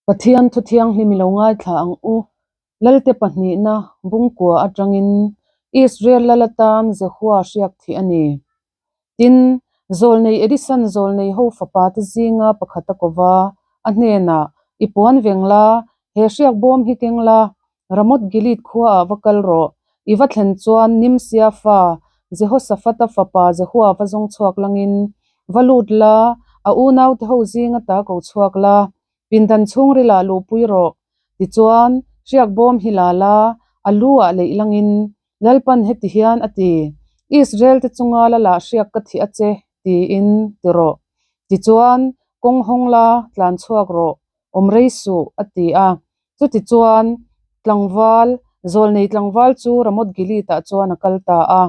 Pathian thu thianghlim i lo ngaithla ang u. Lalte pahnihna bungkua atangin Israel lal atan Jehua hriak thih a ni. Tin, zawlnei Edison zawlnei ho fapa te zinga pakhat a ko va, a hnenah, I puan veng la, he hriak bawm hi keng la, Ramoth Gilead khuaah va kal rawh. I va thlen chuan Nimsia fa Jehoshaphat-a fapa Jehua va zawng chhuak langin va lut la, a unaute ho zinga ta ko chhuak la, pindan chhungrilah luhpui rawh. Tichuan, hriak bawm hi la la, a lu ah leih langin Lalpan heti hian a ti, Israel-te chunga la lah hriak ka thih a che, tiin ti rawh. Tichuan, kawng hawng la, tlan chhuak rawh, awm rei suh, a ti a. Chutichuan, tlangval, zawlnei tlangval chu Ramoth Gilead-ah chuan a kal ta a.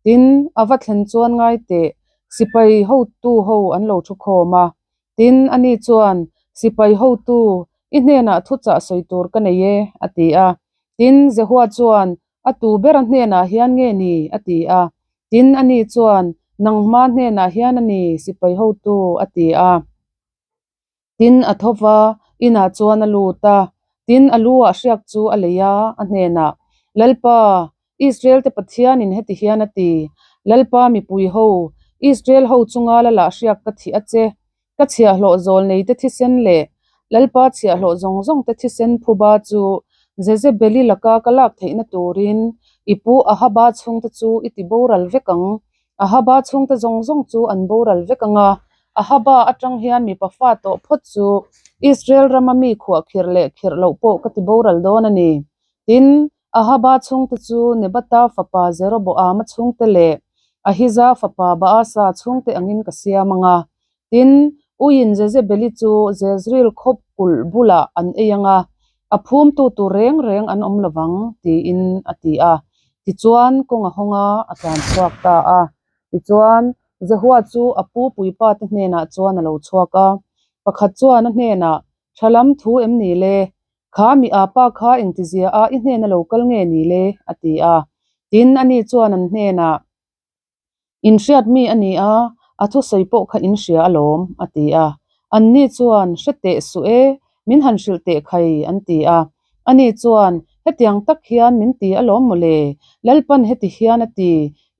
Tin, a va thlen chuan ngai teh, sipai hotu ho an lo thu khawm a. Tin, ani chuan, Sipai hotu, i hnenah thuchah sawi tur ka nei e, a ti a. Tin, Jehua chuan, A tu ber a hnenah hian nge ni? a ti a. Tin, ani chuan, Nangma hnenah hian a ni, sipai hotu, a ti a. Tin, a tho va, inah chuan a lut a. Tin, a lu ah hriak chu a lei a, a hnenah, Lalpa, Israel-te Pathianin heti hian a ti, Lalpa mipui ho, Israel ho chunga la lah hriak ka thih a che, ka chhiahhlawh zawl neite thisen leh Lalpa chhiahhlawh zawng zawngte thisen phuba chu Jezebeli laka ka lak theihna turin i pu Ahaba chhungte chu i ti boral vek ang. Ahaba chhungte zawng zawng chu an boral vek ang a, Ahaba atang hian mipa fa tawh phawt chu Israel rama mi khuah khirh leh khirh loh pawh ka ti boral dawn a ni. Tin, Ahaba chhungte chu Nebata fapa Jeroboama chhungte leh Ahija fapa Baasa chhungte angin ka siam ang a. Tin, uiin Jezebeli chu Jezreel khawp kulh bulah an ei ang a, a phumtu tur reng reng an awm lovang, tiin a ti a. Tichuan, kawng a hawng a, a tlan chhuak ta a. Tichuan, Jehua chu a pu puipa te hnenah chuan a lo chhuak a. Pakhat chuan a hnenah, Tha lam thu em ni le? Kha mi a pa kha engtizia a i hnena lo kal nge ni le? a ti a. Tin, ani chuan an hnenah, Inhriat mi a ni a, a thusawi pawh kha in hria alawm, a ti a. Anni chuan, Hre teh suh e, min han hrilh teh khai, an ti a. Ani chuan, Hetiang tak hian min ti alawm mawle, Lalpan heti hian a ti,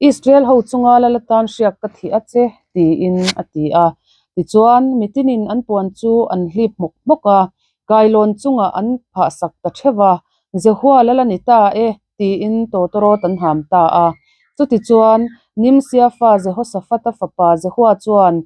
Israel ho chunga lal atan hriak ka thih a che, tiin a ti a. Tichuan, mitinin an puan chu an hlip hmawk hmawk a, Kailawn chungah an phahsak ta theuh a, Jehua lal a ni ta e, tiin tawtawrawt an ham ta a. Chutichuan, Nimsia fa Jehoshaphat-a fapa Jehua chuan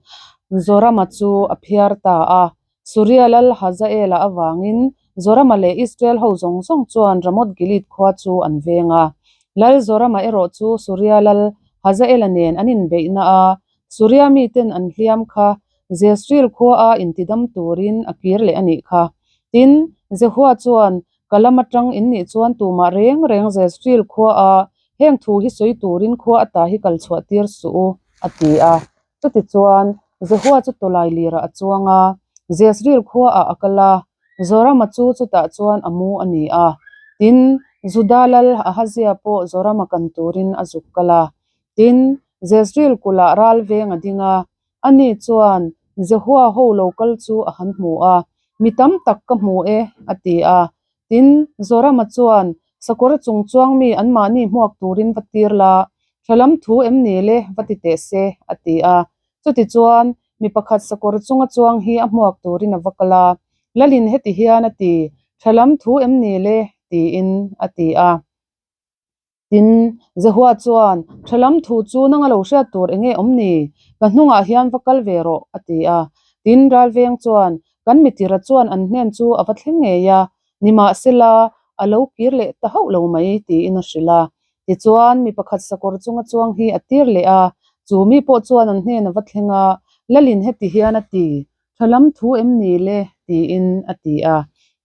Zorama chu a phiar ta a. Suria lal Hazaela avangin Zorama leh Israel ho zawng zawng chuan Ramoth Gilead khua chu an veng a. Lal Zorama erawh chu Suria lal Hazaela nen an inbeihna a, Suria miten an hliam kha Jezreel khuaa intidam turin a kir leh a nih kha. Tin, Jehua chuan, Ka lam atang in nih chuan tumah reng reng Jezreel khuaa heng thu hi sawi turin khua ata hi kal chhuah tir suh u, a ti a. Chutichuan, Jehua chu tawlai lirah a chuang a, Jezreel khuaah a kal a, Zorama chu chutah chuan a mu a ni a. Tin, Juda lal Ahazia pawh Zorama kan turin a zuk kal a. Tin, Jezreel kulh ah ral veng a ding a, ani chuan Jehua ho lo kal chu a han hmu a, Mi tam tak ka hmu e, a ti a. Tin, Zorama chuan, Sakawr chung chuang mi anmahni hmuak turin va tir la, tha lam thu em ni le, va ti teh se, a ti a. Chutichuan, mi pakhat sakawr chunga chuang hi a hmuak turin a va kal a, Lalin heti hian a ti, Tha lam thu em ni le, tiin a ti a. Tin, Jehua chuan, Tha lam thu chu nanga lo hriat tur eng nge awm ni? Ka hnungah hian va kal ve rawh, a ti a. Tin, Ralveng chuan, Kan mitira chuan an hnen chu a va thleng ngei a, nimahsela, a lo kir leh ta hauh lo mai, tiin a hrilh a. Tichuan, mi pakhat sakawr chunga chuang hi a tir leh a, chu mi pawh chuan an hnen a va thleng a, Lalin heti hian a ti, Tha lam thu em ni le? tiin a ti a.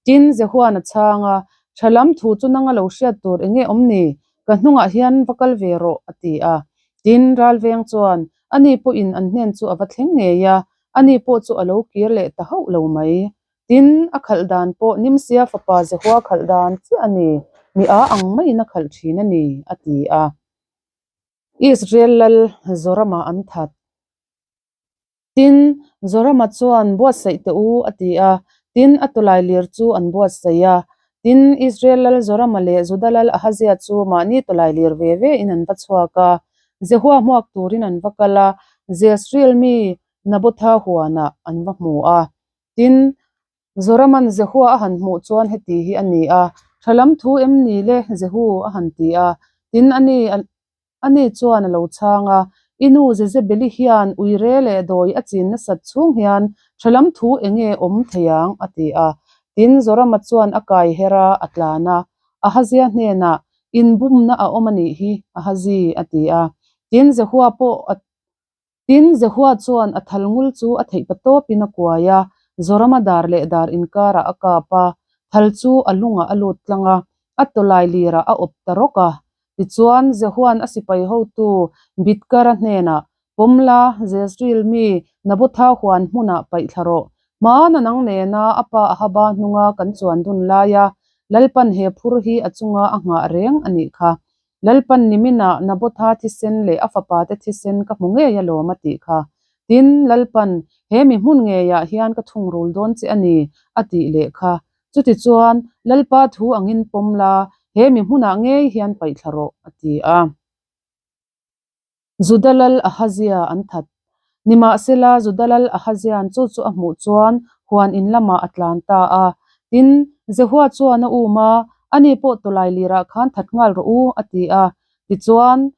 Tin, Jehuan a chhang a, Tha lam thu chu nanga lo hriat tur eng nge awm ni? Ka hnungah hian va kal ve rawh, a ti a. Tin, Ralveng chuan, Ani pawhin an hnen chu a va thleng ngei a, ani pawh chu a lo kir leh ta hauh lo mai. Tin, a khalh dan pawh Nimsia fapa Jehua khalh dan chiah a ni, mi a ang maiin a khalh thin a ni, a ti a. Israel lal Zorama an that. Tin, Zorama chuan, Buatsaih teh u, a ti a. Tin, a tawlailir chu an buatsaih a. Tin, Israel lal Zorama leh Juda lal Ahazia chu mahni tawlailir ve ve in an va chhuak a. Jehua hmuak turin an va kal a, Jezreel mi Nabotha huanah an va hmu a. Tin, Zoraman Jehua a han hmuh chuan heti hi a ni a, Tha lam thu em ni le, Jehu? a han ti a. Tin, ani ani chuan a lo chhang a, I nu Jezebeli hian uire leh dawi a chin nasat chhung hian tha lam thu eng nge awm thei ang? a ti a. Tin, Zorama chuan a kai her a, a tlan a. Ahazia hnenah, Inbumna a awm a nih hi, Ahazi, a ti a. Tin, Jehua pawh a Tin, Jehua chuan a thal ngul chu a theih pa tawpin a kuai a, Zorama dar leh dar inkarah a kap a, thal chu a lungah a lut tlang a, a tawlai lirah a awp ta rawk a. Tichuan, Jehua'n a sipai hotu Bidkara hnenah, Pawmla, Jezreel mi Nabotha huan hmunah paih thla rawh. Hmana nang nena a pa Ahaba hnunga kan chuan dun laia Lalpan he phur hi a chunga a nghah reng a nih kha. Lalpan niminah Nabotha thisen leh a fapate thisen ka hmu ngei alawm a tih kha. Tin, Lalpan, He mi hmun ngeiah hian ka thungrul dawn che a ni, a tih leh kha. Chutichuan, Lalpa thu angin pawm la, he mi hmunah ngei hian paihthla rawh, a ti a. Juda lal Ahazia an that. Nimahsela, Juda lal Ahazia'n chu chu a hmuh chuan huan in lamah a tlan ta a. Tin, Jehua chuan a um a, Ani pawh tawlai lirah khan that nghal rawh u, a ti a. Tichuan,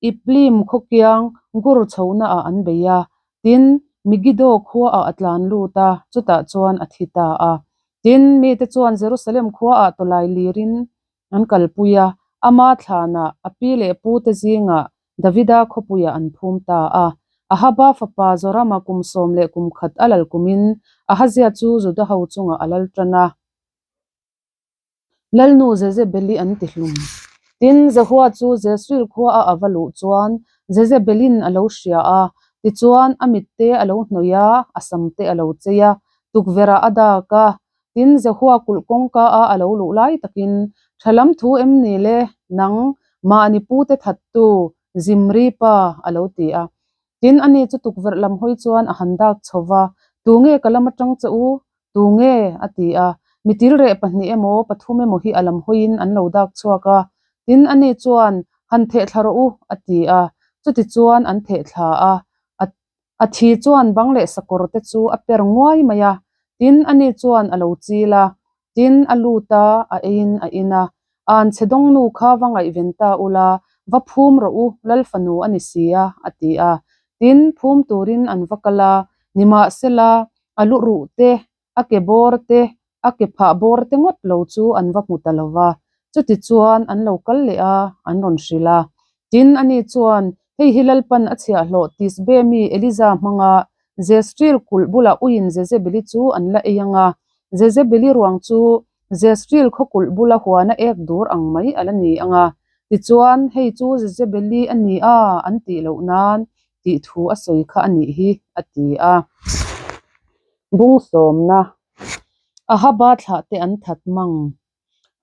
Iblim khawkiang gur chhohnaah an bei a. Tin, Megiddo khuaah a tlan lut a, chutah chuan a thi ta a. Tin, mite chuan Jerusalem khuaah tawlai lirin An kalpui a, ama thlanah a pi leh pute zingah Davida khawpuiah an phum ta a. Ahaba fapa Zorama kum sawm leh kum khat a lal kumin Ahazia chu Juda ho chungah a lal tan a. Lalnu Jezebeli an ti hlum. Tin, Jehua chu Jezreel khuaah a va luh chuan Jezebelin a lo hria a, tichuan a mitte a lo hnawih a, a samte a lo chei a, tukverhah a dak a, Tin, Jehua kulh kawngka a a lo luh lai takin, Tha lam thu em ni le, nang, mahni pute thattu, Zimri pa, a lo ti a. Tin, ani chu tukverh lam hawi chuan a han dak chho va, Tu nge ka lam atang che u? Tu nge? a ti a. Mitil reh pahnih emaw, pathum emaw hi a lam hawiin an lo dak chhuak a. Tin, ani chuan, Han thehthla rawh u, a ti a. Chutichuan an thehthla a. A A thi chuan bang leh sakawr te chu a per nguai mai a, tin ani chuan a lo chil a, tin a lut a, a eiin a in a. An chhe dawngnu kha va ngaihven ta ula, va phum rawh u, Lal fanu a ni si a, a ti a. Tin, phum turin an va kal a, nimahsela, a lu ruh te, a ke bawr te, a ke phah bawr te ngawt lo chu an va hmu ta lo va. Chutichuan an lo kal leh a, an rawn hrilh a. Tin, ani chuan, Hei hi Lalpan a chhiahhlawh Tisbe mi Eliza hmanga Jezreel kulh bulah uiin Jezebeli chu an la ei ang a. Jezebeli ruang chu Jezreel khaw kulh bula huana ek dur ang mai a la ni ang a. Tichuan, hei chu Jezebeli a ni a, an tih loh nan tih thu a sawi kha a nih hi, a ti a. Bung sawmna Ahaba thlah te an that mang.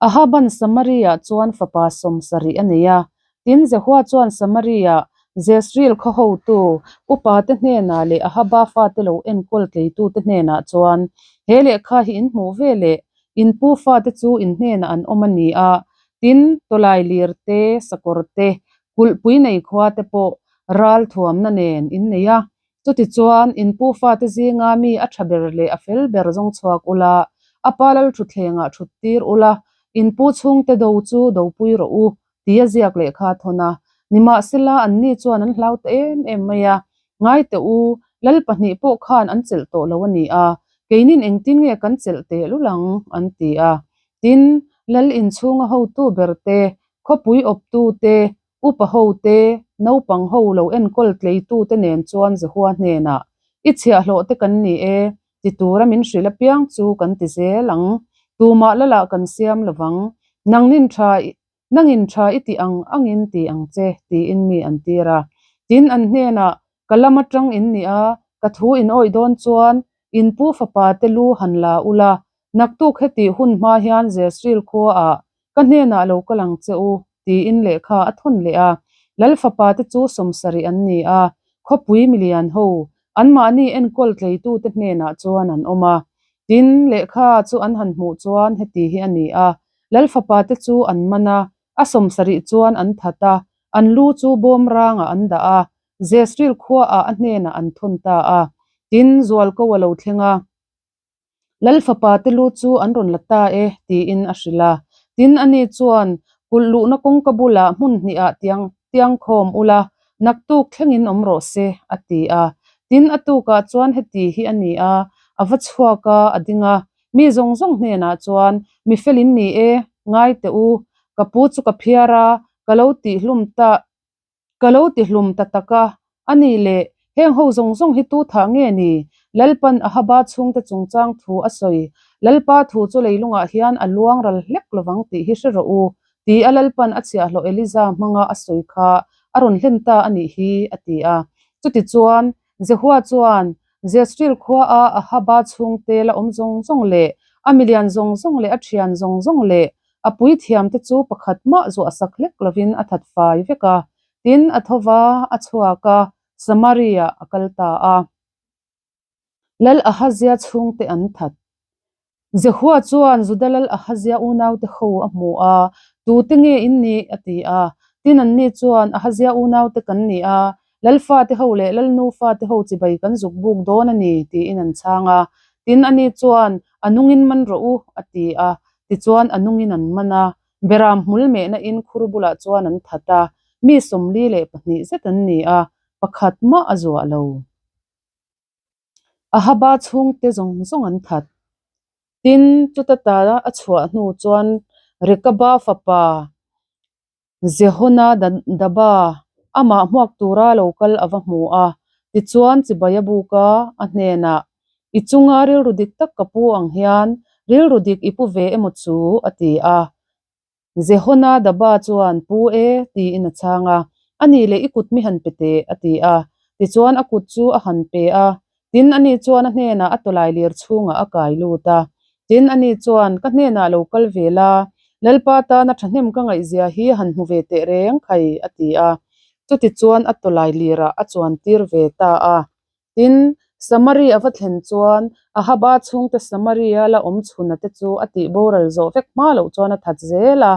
Ahaban Samaria chuan fapa sawmsarih a nei a. Tin, Jehua chuan Samaria, Jezreel khaw hotu, upate hnenah leh Ahaba fate lo enkawl tleitute hnenah chuan, He lehkha hi in hmuh ve leh, in pu fate chu in hnenah an awm a ni a, tin, tawlai lir te, sakawr te, kulhpui nei khua te pawh ral thuamna nen in nei a. Chutichuan, in pu fate zinga mi a tha ber leh a fel ber zawng chhuak ula, a pa lal thutthlengah thut tir ula, in pu chhungte do chu dopui rawh u, tia ziak lehkha a thawn a. Nimahsela, anni chuan an hlau ta em em mai a, Ngai teh u, lal pahnih pawh khan an chelh tawh lo a ni a, keinin engtin nge kan chelh tehlul ang? an ti a. Tin, lal inchhunga hotu ber te, khawpui awptu te, Upa ho te, naupang ho lo enkawl tleitu te nen chuan Jehua hnenah, I chhiahhlawh te kan ni e, ti tura min hrilh apiang chu kan ti zel ang. Tumah lalah kan siam lovang. Nangnin tha, nangin tha i tih ang angin ti ang che, tiin mi an tir a. Tin, an hnenah, Ka lam atang in ni a, ka thu in awih dawn chuan in pu fapa te lu han la ula, naktuk hetih hun hma hian Jezreel khuaah ka hnenah lo kal ang che u, tiin lehkha a thawn leh a. Lal fapa te chu sawmsarih an ni a, khawpui milian ho, anmahni enkawl tleitute hnenah chuan an awm a. Tin, lehkha chu an han hmuh chuan heti hi a ni a, Lal fapa te chu an man a, a sawmsarih chuan an that a, an lu chu bawm rangah an dah a, Jezreel khuaah a hnenah an thawn ta a. Tin, zualko a lo thleng a. Lal fapa te lu chu an rawn la ta e, tiin a hrilh a. Tin, ani chuan, Kulh luhna kawngka bulah hmun hnihah tiang tiang khawm ula, naktuk thlengin awm rawh se, a ti a. Tin, a tukah chuan heti hi a ni a, a va chhuak a, a ding a. Mi zawng zawng hnenah chuan, Mi fel in ni e, ngai teh u, ka pu chu ka phiar a, ka lo tihhlum ta Ka lo ti hlum ta tak a, a nih leh, heng ho zawng zawng hi tu thah nge ni? Lalpan Ahaba chhungte chungchang thu a sawi. Lalpa thu chu leilungah hian a luang ral hlek lovang tih hi hre rawh u, ti a Lalpan a chhiahhlawh Eliza hmanga a sawi kha a rawn hlen ta a nih hi, a ti a. Chutichuan, Jehua chuan Jezreel khuaa Ahaba chhungte la awm zawng zawng leh a milian zawng zawng leh a thian zawng zawng leh A puithiamte chu pakhat mah zuahsak hlek lovin a that fai vek a, tin a tho va, a chhuak a, Samaria a kal ta a. Lal Ahazia chhungte an that. Jehua chuan Juda lal Ahazia unaute ho a hmu a, Tute nge in nih? a ti a. Tin anni chuan, Ahazia unaute kan ni a, Lal fate ho leh Lal nu fate ho chibai kan zuk buk dawn a ni, tiin an chhang a. Tin ani chuan, A nungin man rawh u, a ti a. Tichuan a nungin an man a, Beram hmul mehna in khur bulah chuan an that a, mi 42 zet an ni a, pakhat mah a zuah lo. Ahaba chhungte zawng zawng an that. Tin, chuta ta a chhuah hnu chuan Rekaba fapa Jehonadaba amah hmuak tura lo kal a va hmu a, tichuan chibai a buk a, a hnenah, I chunga rilru dik tak ka pu ang hian rilru dik i pu ve emaw chu? a ti a. Jehonadaba chuan, Pu e, tiin a chhang a, A nih leh i kut mi han pe teh, a ti a. Tichuan a kut chu a han pe a, Tin, ani chuan a hnenah a tawlailir chhungah a kai lut a. Tin, ani chuan, Ka hnenah lo kal ve la, Lalpa tana thahnem ka ngaihzia hi han hmu ve teh reng khai, a ti a. Chutichuan a tawlailirah a chuantir ve ta a. Tin, Samari a va thlen chuan, Ahaba chhungte Samaria la awm chhuna te chu a tih boral zawh vek hma loh chuan a that zel a,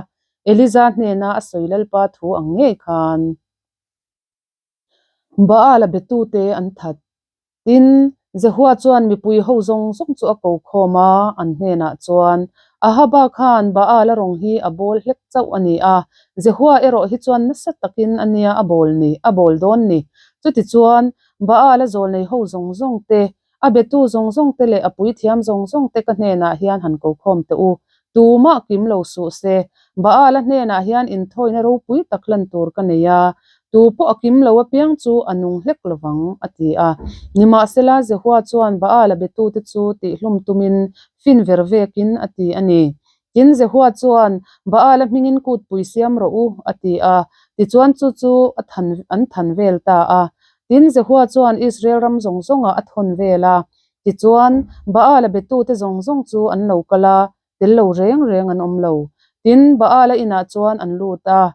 Eliza hnena a sawi Lalpa thu ang ngei khan. Baal a betute an that. Tin, Jehua chuan mipui ho zawng zawng chu a ko khawm a, an hnenah chuan, Ahaba khan Baal a rawng hi a bawl hlek chauh a ni a, Jehua erawh hi chuan nasa takin a nia a bawl ni, a bawl dawn ni. Chutichuan, Baal a zawlnei ho zawng zawng te, A betu zawng zawng te leh a puithiam zawng zawng te ka hnenah hian han ko khawm teh u. Tumah kim lo suh se. Baal-a hnenah hian inthawina ropui tak hlan tur ka nei a, tu pawh a kim lo apiang chu a nung hlek lovang, a ti a. Nimahsela, Jehua chuan Baal-a betute chu tihhlum tumin fin ver vekin a ti a ni. Tin, Jehua chuan, Baal-a hmingin kutpui siam rawh u, a ti a. Tichuan chu chu a than an than vel ta a. Tin, Jehua chuan Israel ram zawng zawngah a thawn vel a. Tichuan, Baal-a betute zawng zawng chu an lo kal a, tel lo reng reng an awm lo. Tin, Baal-a inah chuan an lut a.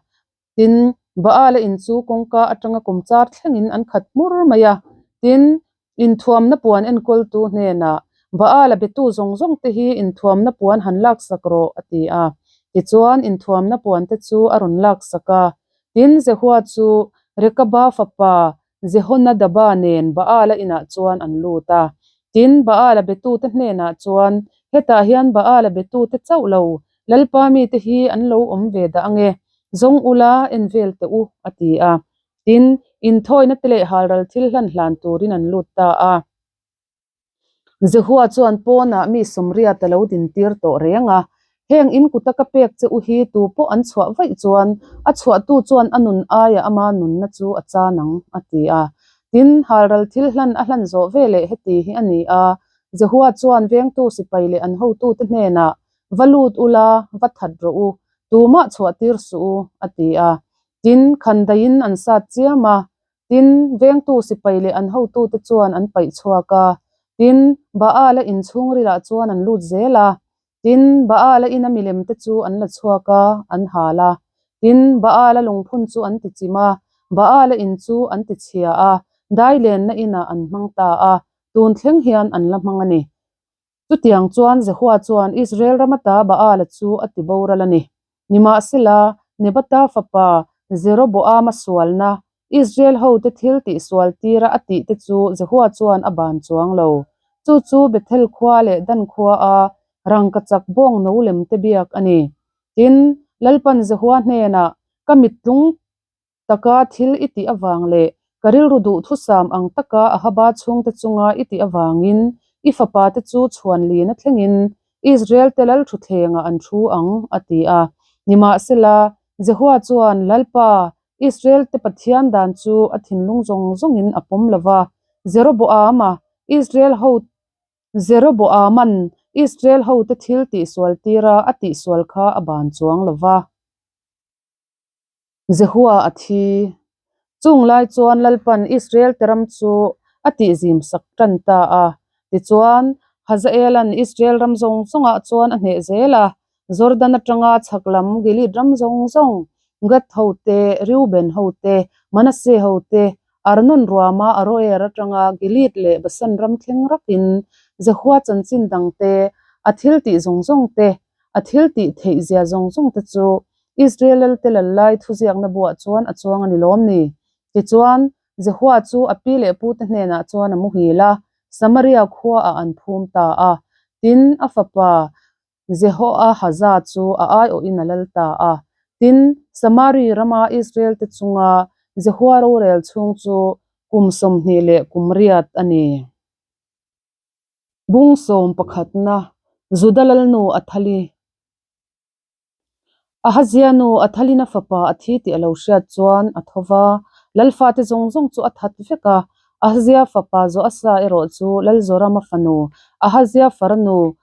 Tin, Baal-a in chu kawngka atanga kawmchar thlengin an khat hmur mai a. Tin, inthuamna puan enkawltu hnenah, Baal-a betu zawng zawng te hi inthuamna puan han laksak rawh, a ti a. Tichuan, inthuamna puan te chu a rawn laksak a. Tin, Jehua chu Rekaba fapa Jehonadaba nen Baal-a inah chuan an lut a. Tin, Baal-a betute hnenah chuan, Hetah hian Baal-a betute chauh lo, Lalpa mite hi an lo awm ve dah ange, zawng ula en vel teh u, a ti a. Tin, inthawina te leh halral thil hlan hlan turin an lut ta a. Jehua chuan pawnah mi sawmriat a lo dintir tawh reng a, Heng in kuta ka pek che u hi tu pawh an chhuah vaih chuan a chhuahtu chuan a nun aiah ama nunna chu a chan ang, a ti a. Tin, halral thil hlan a hlan zawh veleh heti hi a ni a, Jehua chuan vengtu sipai leh an hotute hnenah, Va lut ula, va that rawh u, tumah chhuahtir suh u, a ti a. Tin, khandaiin an sat chiam a, Tin, vengtu sipai leh an hotute chuan an paih chhuak a. Tin, Baal-a in chhungrilah chuan an lut zel a. Tin, Baal-a ina milemte chu an la chhuak a, an hal a. Tin, Baal-a lungphun chu an tichim a, Baal-a in chu an tichhia a, dailenna inah an hmang ta a, tun thleng hian an la hmang a ni. Chutiang chuan Jehua chuan Israel ram ata Baala chu a ti boral a ni. Nimahsela, Nebata fapa Jeroboama sualna, Israel hote thil tihsual tira a tihte chu Jehua chuan a ban chuang lo. Chu chu Bethel khua leh Dan khua a rangkachak bawng no lemte biak a ni. Tin, Lalpan Jehua hnenah, Ka mittlung taka thil i tih avang leh ka rilru duhthusam ang taka Ahaba chhungte chunga i tih avangin i fapate chu chhuan lina thlengin Israel-te lal thutthlengah an thu ang, a ti a. Nimahsela, Jehua chuan, Lalpa, Israel-te Pathian dan chu a thinlung zawng zawngin a pawm lo va, Jeroboama, Israel ho Jeroboama'n Israel hote thil tihsual tira a tihsual kha a ban chuang lo va. Jehua a thi. Chung lai chuan Lalpan Israel te ram chu a tihzim sak tan ta a. Tichuan, Hazaela'n Israel ram zawng zawngah chuan a hneh zel a, Jordan atanga chhak lam Gilead ram zawng zawng, Gad ho te, Reuben ho te, Manasseh ho te, Arnon ruama Aroer atanga Gilead leh Basan ram thleng rakin Jehua chanchin dang te, a thil tih zawng zawng te, A thil tih theih zia zawng zawng te chu Israel lalte lal lai thuziakna buah chuan a chuang a ni lawm ni? Tichuan, Jehua chu a pi leh pute hnenah chuan a muhil a, Samaria khuaah an phum ta a. Tin, a fapa Jehoahaza chu a aiawhin a lal ta a. Tin, Samari rama Israel te chunga Jehua rorel chhung chu kum 20 leh kum riat a ni. Bung sawm pakhatna, Juda lalnu Athali. Ahazia nu Athalina fapa a thi tih a lo hriat chuan a tho va, lal fate zawng zawng chu a that vek a. Ahazia fapa Joasa erawh chu Lal Zorama fanu Ahazia farnu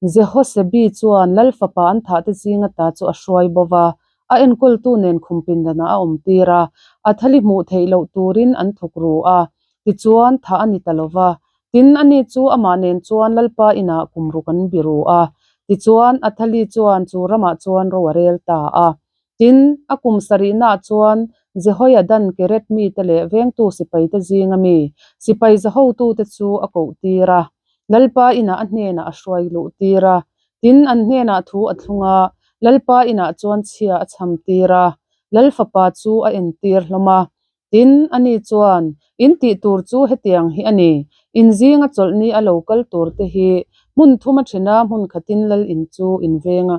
Jehosebi chuan lal fapa an thahte zinga ta chu a hruai bo va, a enkawltu nen khum pindanah a awmtir a, Athali hmuh theih loh turin an thawk ru a, tichuan thah a ni ta lo va. Tin, ani chu amah nen chuan Lalpa inah kum ruk an bi ru a, tichuan Athali chuan chu ramah chuan ro a rel ta a. Tin, a kum sarihnaah chuan Jehoiadan Keret mite leh vengtu sipaite zinga mi sipai zahotute chu a kohtir a, Lalpa inah a hnenah a hruai luhtir a. Tin, an hnenah thu a thlung a, Lalpa inah chuan chhia a chhamtir a, Lal fapa chu a entir hlawm a. Tin, ani chuan, In tih tur chu hetiang hi a ni, in zinga chawlhni a lo kal turte hi hmun thum a then a, hmun khatin Lal in chu in veng a,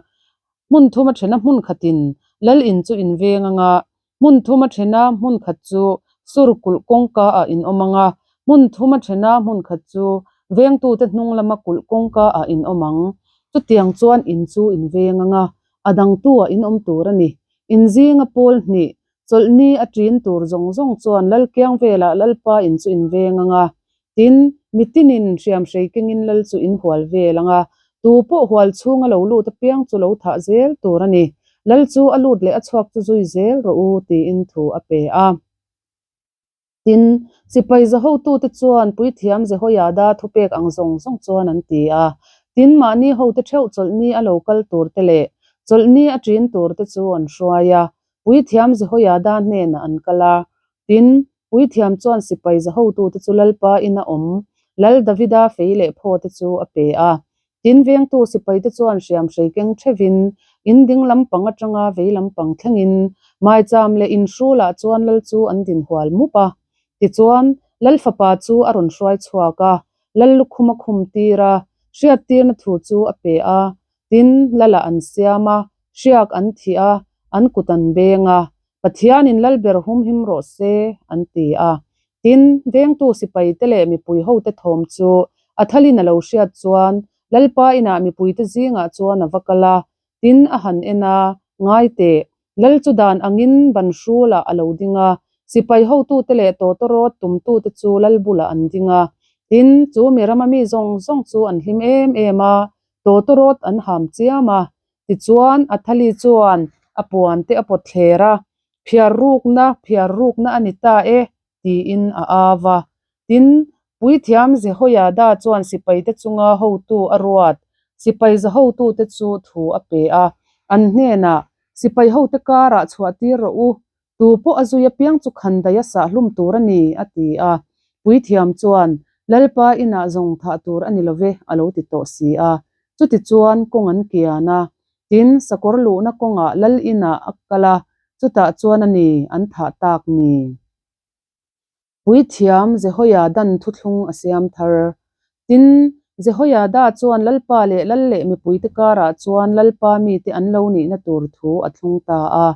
Hmun thum a then a hmun khatin Lal in chu in veng anga, hmun thum a then a hmun khat chu sur kulh kawngka ah in awm anga, hmun thum a then a hmun khat chu vengtute hnung lama kulh kawngka ah in awm ang. Chutiang chuan in chu in veng anga, a dangtu ah in awm tur a ni. In zinga pawl hnih, chawlhni a ṭin tur zawng zawng chuan Lal kiang velah Lalpa in chu in veng anga, Tin, mitinin hriamhrei kengin lal chu in hual vel ang a, tu pawh hual chhunga lo lut apiang chu lo thah zel tur a ni. Lal chu a lut leh a chhuak chu zui zel rawh u, tiin thu a pe a. Tin, sipai zahotute chuan puithiam Jehoiada thupek ang zawng zawng chuan an ti a. Tin, mahni hote theuh chawlhni a lo kal turte leh chawlhni a ṭin turte chu an hruai a, puithiam Jehoiada hnenah an kal a. Tin, Puithiam chuan sipai za hotute chu Lalpa ina awm Lal Davida fei leh phaw te chu a pe a. Tin, vengtu sipaite chuan hriamhrei keng theuhin in ding lampang atanga vei lampang thlengin maicham leh inhrulah chuan Lal chu an din hual mup a. Tichuan, Lal fapa chu a rawn hruai chhuak a, Lal lukhum a khum tir a, hriattirna thu chu a pe a. Tin, Lalah an siam a, hriak an thih a, an kut an beng a, Pathianin Lalber humhim rawh se, an ti a. Tin, vengtu sipaite leh mipui hote thawm chu a thalin a lo hriat chuan Lalpa inah mipuite zingah chuan a va kal a, tin a han en a, Ngai teh, Lal chu dan angin ban hrulah a lo ding a, sipai hotute leh tawtawrawt tumtute chu Lal bulah an ding a. Tin, chu mi rama mi zawng zawng chu an hlim em em a, tawtawrawt an ham chiam a, Tichuan, Athali chuan a puan te a pawt thler a, Phiar rukna, phiar rukna a ni ta e, tiin a au a. Tin, Puithiam Jehoiada chuan sipaite chunga hotu a ruat, sipai za hotute chu thu a pe a, an hnenah, Sipai hote karah chhuah tir rawh u, tu pawh a zui apiang chu khandaih a sah hlum tur a ni, a ti a. Puithiam chuan, Lalpa inah zawng thah tur a ni lo ve, a lo ti tawh si a. Chutichuan kawng an kian a, tin, sakawr luhna kawngah lal inah a kal a, chutah chuan a ni an thah tak ni. Puithiam Jehoiada'n thuthlung a siam thar. Tin, Jehoiada chuan Lalpa leh lal leh mipuite karah chuan Lalpa mite an lo nihna tur thu a thlung ta a.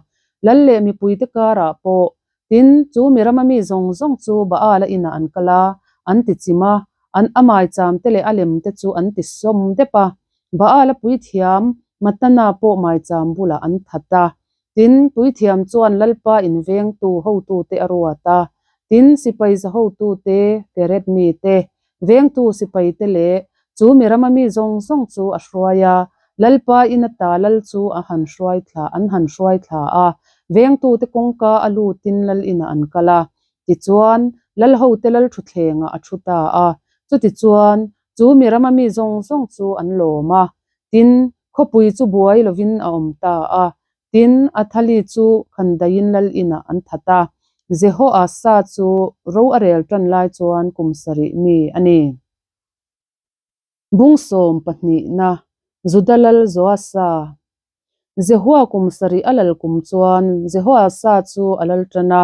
Lal leh mipuite karah pawh Tin, chu mi rama mi zawng zawng chu Baal-a inah an kal a, an ti chim a, an a maicham te leh a lem te chu an ti sawm dep a. Baal-a puithiam Matana pawh maicham bulah an that a. Tin, puithiam chuan Lalpa invengtu hotute a ruat a. Tin, sipai za hotute, Keret mite, Vengtu sipaite leh chu mi rama mi zawng zawng chu a hruai a, Lalpa in ata lal chu a han hruai thla an han hruai thla a, vengtute kawngka a lutin lal inah an kal a. Tichuan, lal hote lal thutthlengah a thu ta a. Chutichuan, chu mi rama mi zawng zawng chu an lawm a. Tin, khawpui chu buai lovin a awm ta a. Tin, Athali chu Khandaiin lal inah an that a, Jehoasa chu ro a rel tan lai chuan kum sarih mi a ni. Bung sawm pahnihna, Juda lal Joasa. Jehua kum sarih a lal kum chuan Jehoasa chu a lal tan a,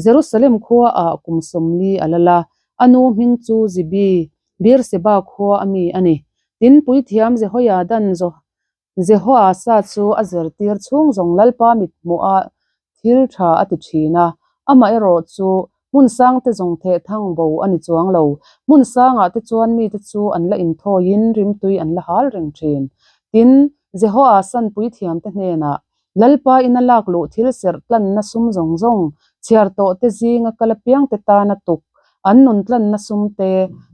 Jerusalem khuaah kum sawmli a lal a, a nu hming chu Zibi, Beerseba khua a mi a ni. Tin, puithiam Jehoiadan Jehoasa chu a zirtir chhung zawng Lalpa mithmuha thil tha a ti thin a, amaherawh chu hmun sangte zawng theh thang bo a ni chuang lo. Hmun sangah te chuan mite chu an la inthawiin rimtui an la hal reng thin. Tin, Jehoasan puithiamte hnenah, Lalpa ina lak luh thil serh tlanna sum zawng zawng, chhiar tawhte zinga kal apiangte tana tuk, an nun tlanna sum te,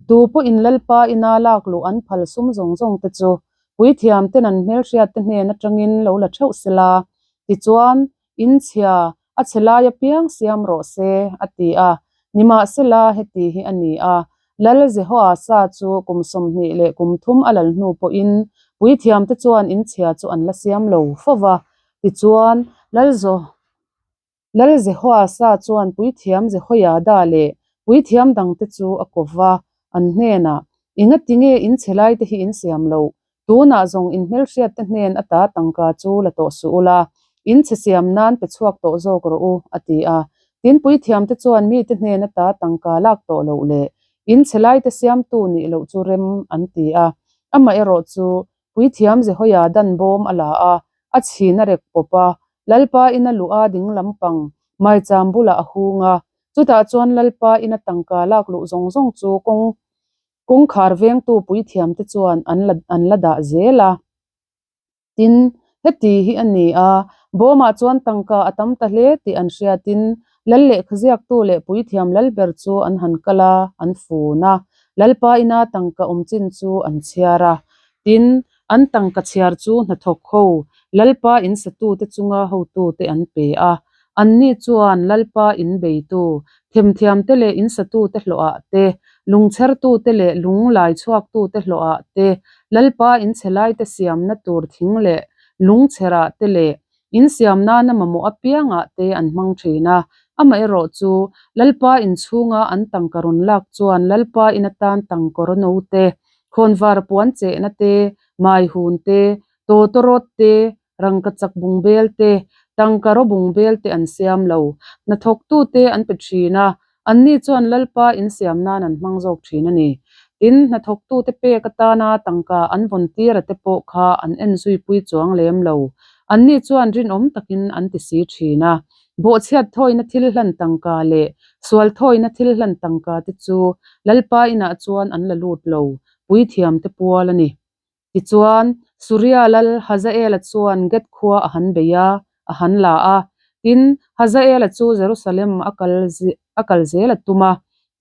tu pawhin Lalpa ina lak luh an phal sum zawng zawngte chu Puithiam ten an hmelhriat te hnen atangin lo la theuh sela, tichuan in chhia a chhe lai apiang siam rawh se, a ti a. Nimahsela, heti hi a ni a, Lal Jehoasa chu kum 20 leh kum thum a lal hnu pawhin puithiam te chuan in chhia chu an la siam lo fo va. Tichuan, Lal Lal Jehoasa chuan puithiam Jehoiada leh puithiam dangte chu a ko va, an hnenah, Engatinge in chhe laite hi in siam loh? Tunah zawng in hmelhriatte hnen ata tangka chu la tawh suh ula, in chhe siam nan pe chhuak tawh zawk rawh u, a ti a. Tin, puithiamte chuan mite hnen ata tangka lak tawh loh leh in chhe laite siamtu nih loh chu rem an ti a. Amaherawhchu, Puithiam Jehoiadan bawm a la a, a chhin a rek pawp a, Lalpa ina luh a ding lampang maicham bulah a hung a. Chutah chuan Lalpa ina tangka lak luh zawng zawng chu kawng kawngkhar vengtu puithiamte chuan an la an la dah zel a. Tin, heti hi a ni a, bawmah chuan tangka a tam ta hle tih an hriatin Lal lehkhaziaktu leh puithiam lalber chu an han kal a, an fun a. Lalpa ina tangka awm chin chu an chhiar a. Tin, an tangka chhiar chu hnathawk ho, Lalpa in satute chunga hotute an pe a. Anni chuan Lalpa in beitu, themthiamte leh in satute hlawhah te, lungchhertute leh lung lai chhuaktute hlawhah te, Lalpa in chhe laite siamna tur thing leh lungchherah te leh In siam nana mamawh apiangah te an hmang thin a, amaherawh chu Lalpa inchhunga an tangka rawn lak chuan Lalpa in atan tangkawr no te, khawnvar puan chehna te, maihun te, tawtawrawt te, rangkachak bungbel te, tangka raw bungbel te an siam lo. Hnathawktute an pe thin a, anni chuan Lalpa in siam nan an hmang zawk thin a ni. Tin, hnathawktute pek atana tangka an vawn tira te pawh kha an en zui pui chuang lem lo. Anni chuan rinawm takin an ti si thin a. Bawhchhiat thawina thil hlan tangka leh sual thawina thil hlan tangka te chu Lalpa inah chuan an la lut lo, puithiamte pual a ni. Tichuan, Suria lal Hazaela chuan Gath khua a han bei a, a han la a. Tin, Hazaela chu Jerusalem a kal a kal zel a tum a.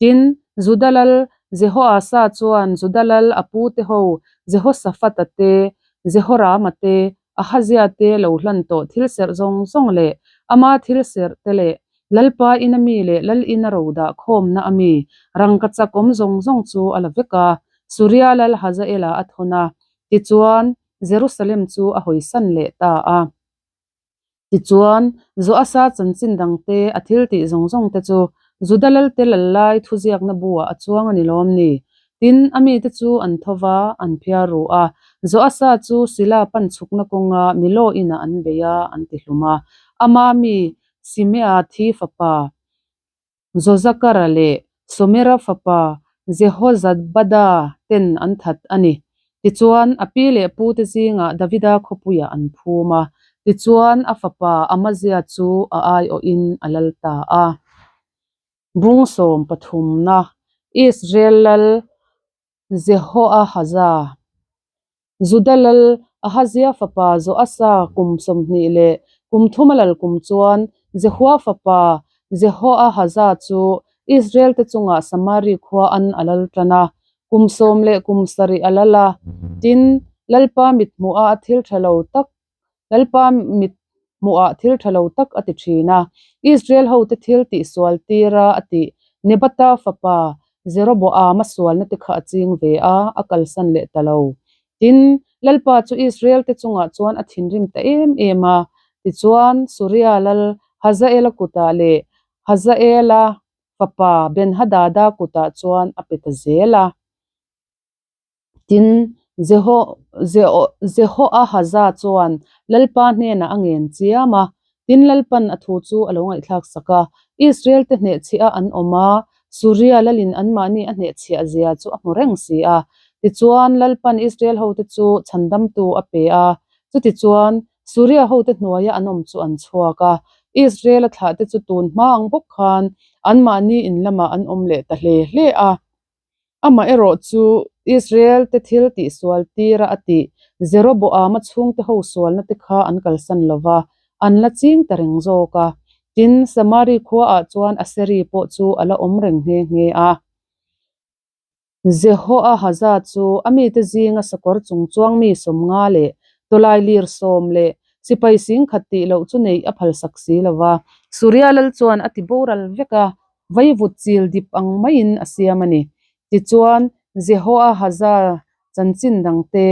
Tin, Juda lal Jehoasa chuan Juda lal a pute ho Jehoshaphat-a te, Jehorama te, Ahazia te lo hlan tawh thil serh zawng zawng leh ama thil serh te leh Lalpa ina mi leh Lal ina ro dah khawmna a mi rangkachak awm zawng zawng chu a la vek a, Suria lal Hazaela a thawn a, tichuan Jerusalem chu a hawisan leh ta a. Tichuan, Joasa chanchin dangte a thil tih zawng zawng te chu Juda lalte lal lai thuziakna buah a chuang a ni lawm ni? Tin, a mite chu an tho va, an phiar ru a. Joasa chu Sila pan chhukna kawnga Milo inah an bei a, an ti hlum a. Ama mi Simea thi fapa Jozakara leh Somera fapa Jehozabada ten an that a ni. Tichuan, a pi leh pute zingah Davida khawpuiah an phum a. Tichuan, a fapa Amazia chu a aiawhin a lal ta a. Bung sawmpathumna, Israel lal Jehoahaza. Juda lal Ahazia fapa Joasa kum 20 leh kum thuma lal kum chuan Jehua fapa Jehoahaza chu Israel te chungah Samari khua an a lal tan a, kum sawm leh kum sarih a lal a. Tin, Lalpa mithmuha a thil tha lo tak Lalpa mit hmuhah thil tha lo tak a ti thin a, Israel hote thil tihsual tira a tih Nebata fapa Jeroboama sualna te kha a ching ve a, a kalsan leh ta lo. Tin, Lalpa chu Israel te chungah chuan a thinrim ta em em a, tichuan Suria lal Hazaela kutah leh Hazaela fapa Ben-hadada kutah chuan a pe ta zel a. Tin, Jehoahaza chuan Lalpa hnenah a ngen chiam a, tin Lalpan a thu chu a lo ngaihthlak sak a. Israel-te hnehchhiah an awm a, Suria lalin anmahni a hnehchhiah zia chu a hmu reng si a. Tichuan, Lalpan Israel hote chu chhandamtu a pe a, chutichuan Suria hote hnuaia an awm chu an chhuak a. Israel-a thlahte chu tun hma ang bawk khan anmahni in lamah an awm leh ta hle hle a. Amaherawh chu Israel te thil tihsual tira a tih Jeroboama chhungte ho sualna te kha an kalsan lo va, an la ching ta reng zawk a. Tin, Samari khuaah chuan Aseri pawh chu a la awm reng nghe nghe a. Jehoahaza chu a mite zinga sakawr chung chuang mi 50 leh tawlai lir sawm leh sipai 10,000 tih loh chu neih a phalsak si lo va. Suria lal chuan a ti boral vek a, Vaivut chil dip ang maiin a siam a ni. Tichuan, Jehoahaza chanchin dangte,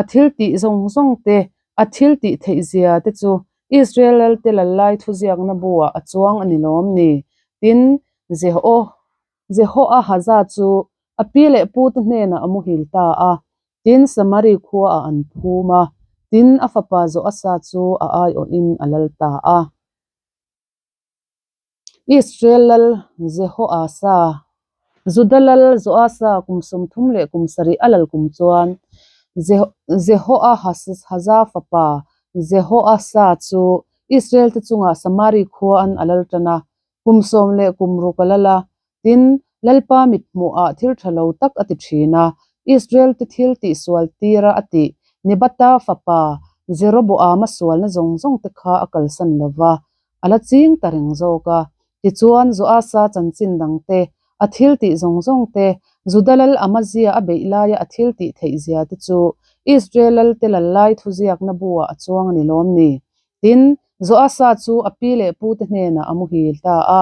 a thil tih zawng zawng te, a thil tih theih zia te chu Israel lalte lallai thuziakna buah a chuang a ni lawm ni? Tin, Jehoahaza chu a pi leh pute hnenah a muhil ta a, tin Samari khuaah an phum a, tin a fapa Joasa chu a aiawhin a lal ta a. Israel lal Jehoasa, Juda lal Joasa kum 30 leh kum sarih a lal kum chuan Jehoahaza fapa Jehoasa chu Israel te chungah Samari khua an a lal tan a, kum sawm leh kum ruk a lal a. Tin, Lalpa mithmuhah thil tha lo tak a ti thin a, Israel te thil tihsual tira a tih Nebata fapa Jeroboama sualna zawng zawng te kha a kalsan lo va, a la ching ta reng zawk a. Tichuan, Joasa chanchin dang te, a thil tih zawng zawng te, Juda lal Amazia a beih laia a thil tih theih zia te chu Israel lal te lal lai thuziakna buah a chuang a ni lawm ni? Tin, Joasa chu a pi leh pute hnenah a muhil ta a.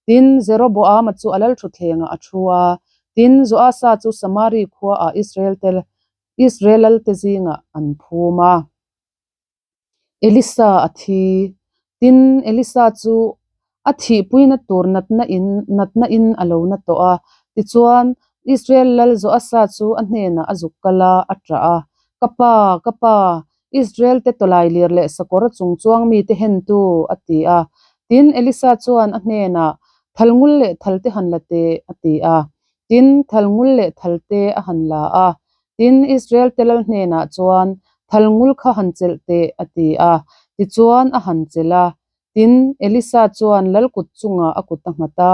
Tin, Jeroboama chu a lalthutthlengah a thu a. Tin, Joasa chu Samari khuaah Israel-te Israel lalte zingah an phum a. Elisa a thi. Tin, Elisa chu a thihpuina tur natna in natna in a lo na tawh a. Tichuan, Israel lal Joasa chu a hnenah a zuk kal a, a ṭah a, Ka pa, ka pa, Israel te tawlai lir leh sakawr chung chuang mite hentu, a ti a. Tin, Elisa chuan a hnenah, Thal ngul leh thal te han la teh, a ti a. Tin, thal ngul leh thal te a han la a. Tin, Israel te lal hnenah chuan, Thal ngul kha han chelh teh, a ti a. Tichuan, a han chelh a. Tin, Elisa chuan lal kut chungah a kut a nghat a.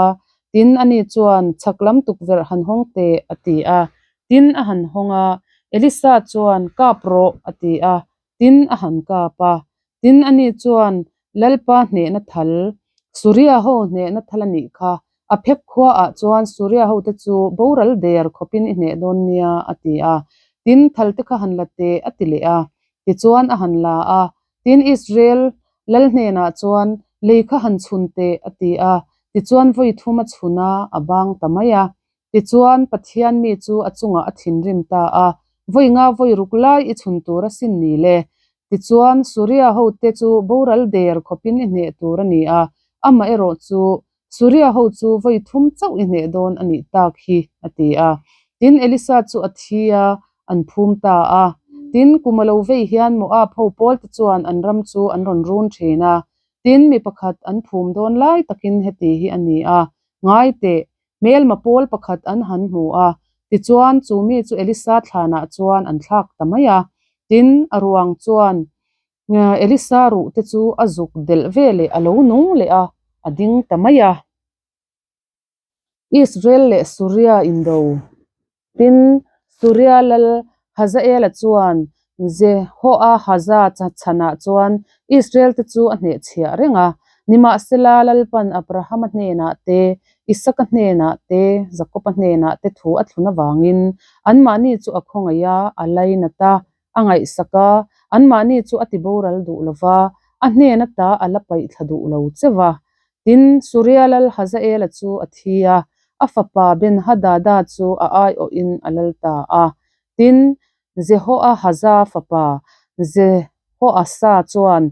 Tin, ani chuan, Chhak lam tukverh han hawng teh, a ti a. Tin, a han hawng a. Elisa chuan, Kap rawh, a ti a. Tin, a han kap a. Tin, ani chuan, Lalpa hnehna thal, Suria ho hnehna thal a nih kha. A phek khuaah chuan Suria hote chu boral der khawpin i hneh dawn nia, a ti a. Tin, thal te kha han la teh, a ti leh a. Tichuan, a han la a. Tin, Israel lal hnenah chuan, Lei kha han chhun teh, a ti a. Tichuan, vawi thum a chhun a, a bang ta mai a. Tichuan, Pathian mi chu a chungah a thinrim ta a, Vawi nga vawi ruk lai i chhun tur asin ni le. Tichuan, Suria hote chu boral der khawpin i hneh tur a ni a, amaherawh chu Suria ho chu vawi thum chauh i hneh dawn a nih tak hi, a ti a. Tin, Elisa chu a thi a, an phum ta a. Tin, kum a lo vei hian Moab ho pawlte chuan an ram chu an rawn run thin a. Tin, mi pakhat an phum dawn lai takin heti hi a ni a, Ngai teh, hmelma pawl pakhat an han hmu a. Tichuan, chu mi chu Elisa thlanah chuan an thlak ta mai a. Tin, a ruang chuan Elisa ruh te chu a zuk delh ve leh a lo nung leh a, a ding ta mai a. Israel leh Suria indo. Tin, Suria lal Hazaela chuan Jehoahaza chhanah chuan Israel-te chu a hnehchhiah reng a. Nimahsela, Lalpan Abrahama hnenah te, Isaka hnenah te, Jakoba hnenah te thu a thlun avangin anmahni chu a khawngaih a, a lainat a, a ngaihsak a, anmahni chu a tiboral duh lo va, a hnen ata a la paih thla duh lo che va. Tin, Suria lal Hazaela chu a thi a, a fapa Ben-Hadada chu a aiawhin a lal ta a. Tin, Jehoahaza fapa Jehoasa chuan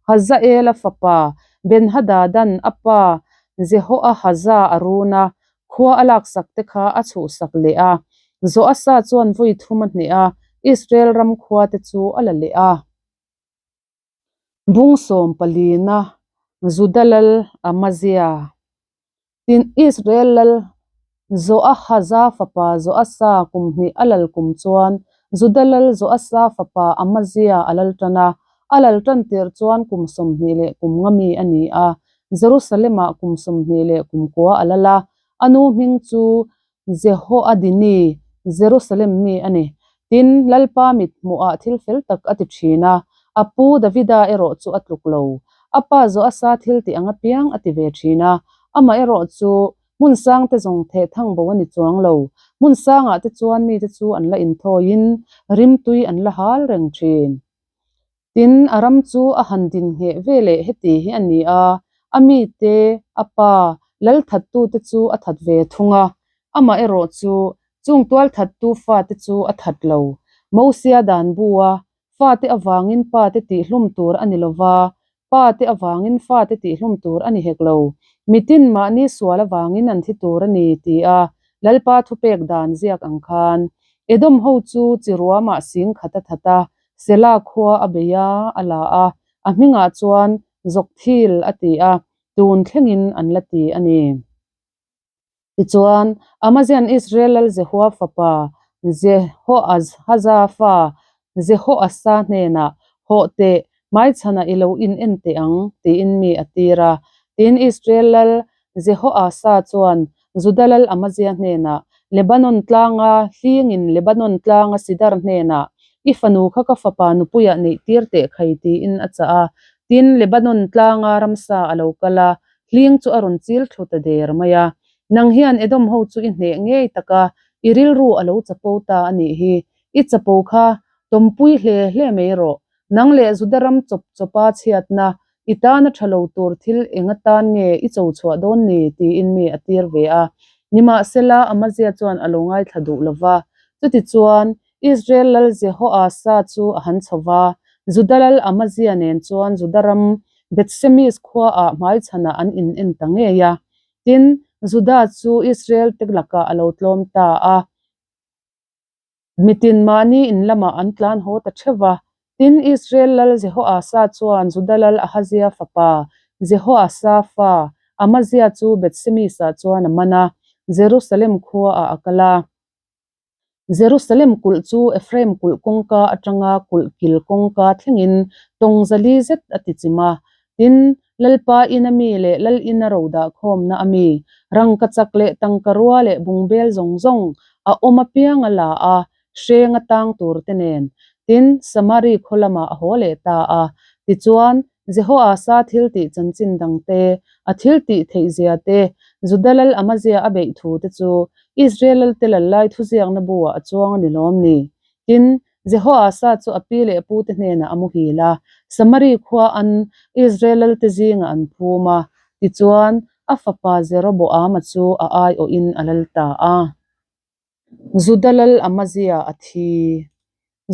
Hazaela fapa Ben-Hadadan a pa Jehoahaza a run a, Khua a laksak te kha a chhuhsak leh a, Joasa chuan vawi thum a hneh a, Israel ram khua te chu a la leh a. Bung sawm palina Juda lal Amazia. Tin, Israel lal Joahaza fapa Joasa kum hnih a lal kum chuan Juda lal Joasa fapa Amazia a lal tan a, a lal tan tirh chuan kum 20 leh kum nga mi a ni a, Jerusalem-ah kum 20 leh kum kua a lal a, a nu hming chu Jehoadini, Jerusalem mi a ni. Tin, Lalpa mit hmuhah thil fel tak a ti thin a, a pu Davida erawh chu a tluk lo. A pa Joasa thil tih ang apiang a ti ve thin a, amah erawh chu hmun sangte zawng theh thang bo a ni chuang lo. Hmun sangah te chuan mite chu an la inthawiin rimtui an la hal reng thin. Tin, a ram chu a han din ngheh ve leh heti hi a ni a, a mite, a pa, lal thattute chu a that ve thung a, amah erawh chu chung tual thattu fate chu a that lo. Mosia dan bu-a fate avangin pate tihhlum tur a ni lo va, pate avangin fate tihhlum tur a ni hek lo. Mitin mahni sual avangin an thi tur a ni, ti a Lalpa thupek dan ziak ang khan. Edom ho chu chi ruamah sing khat a that a, Sela khua a bei a, a la a, a hmingah chuan Zokthil a ti a, tun thlengin an la ti a ni. Tichuan, Amazian Israel lal Jehua fapa Jehoahaza fa Jehoasa hnenah, Hawh teh, hmaichhanah i lo in en teh ang, tiin mi a tir a. Tin, Israel lal Jehoasa chuan Juda lal Amazia hnenah, Lebanon tlanga hlingin Lebanon tlanga Sidar hnenah, I fanu kha ka fapa nupuiah neih tir teh khai, tiin a chah a. Tin, Lebanon tlanga ramsa a lo kal a, hling chu a rawn chil thlu ta der mai a. Nang hian Edom ho chu i hneh ngei tak a, i rilru a lo chapo ta a nih hi. I chapo kha tawmpui hle hle mai rawh. Nang leh Juda ram chawp chawpa chhiatna, i tana tha lo tur thil eng atan nge i cho chhuah dawn ni? tiin mi a tir ve a. Nimahsela, Amazia chuan a lo ngaithla duh lo va. Chutichuan, Israel lal Jehoasa chu a han chho va, Juda lal Amazia nen chuan Juda ram Bethshemesh khuaah hmaichhanah an in en ta ngei a. Tin, Juda chu Israel te lakah a lo tlawm ta a. Mitin mahni in lamah an tlan haw ta theuh va. Tin, Israel lal Jehoasa chuan Juda lal Ahazia fapa Jehoasa fa Amazia chu Bethshemesh-ah chuan a man a, Jerusalem khuaah a kal a. Jerusalem kulh chu Ephraim kulh kawngka atanga kulh kil kawngka thlengin tawng zali zet a ti chim a. Tin, Lalpa ina mi leh Lal ina ro dah khawmna a mi, rangkachak leh tangka rua leh bungbel zawng zawng a awm apiang a la a, hreng a tang tur te nen. Tin, Samari khaw lamah a haw leh ta a. Tichuan, Jehoasa thil tih chanchin dang te, a thil tih theih zia te, Juda lal Amazia a beih thu te chu Israel lal te lal lai thuziakna bu-ah a chuang a ni lawm ni? Tin, Jehoasa chu a pi leh pu te hnenah a muhil a, Samari khua an Israel lal te zingah an phum a, tichuan, a fapa Jeroboama chu a aiawhin a lal ta a. Juda lal Amazia a thi.